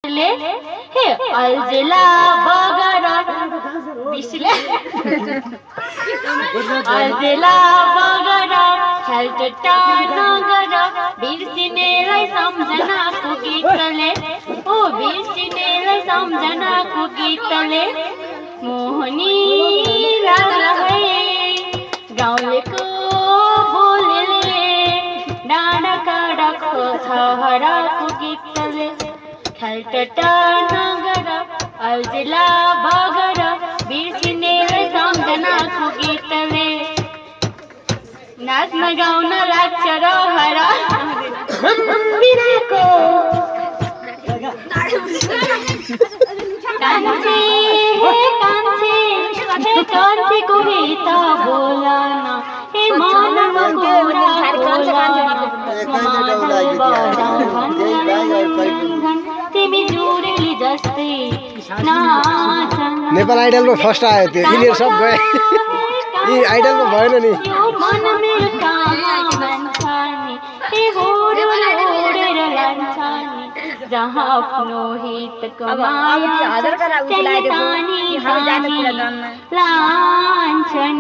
ले हे अल्जेला बगरा बिसले अल्जेला बगरा खेल्टटा नगरा बिर्सिनेलाई सम्झनाको गीतले ओ बिर्सिनेलाई सम्झनाको गीतले मोहनी लाग्ला है गाउँलेको बोलले डाँडा काँडा छहराको गीतले खेल्टटा नगरा अल्जेला बगरा बिर्सिनेलाई सम्झनाको गीतले नाच्न गाउन लाग्छ रहर बिराको कान्छे कान्छेको गीत बोलन हे मानव तिमी जुरेली जस्तै नाचन नेपाल आइडलमा फर्स्ट आयो त्यो यिनीहरू सब गए यी आइडलमा भएन नि मन मेरो काममा भन्छ नि हे होडेर लान्छ नि जहाँ आफ्नो हित कमाया त्यही तानी लान्छन्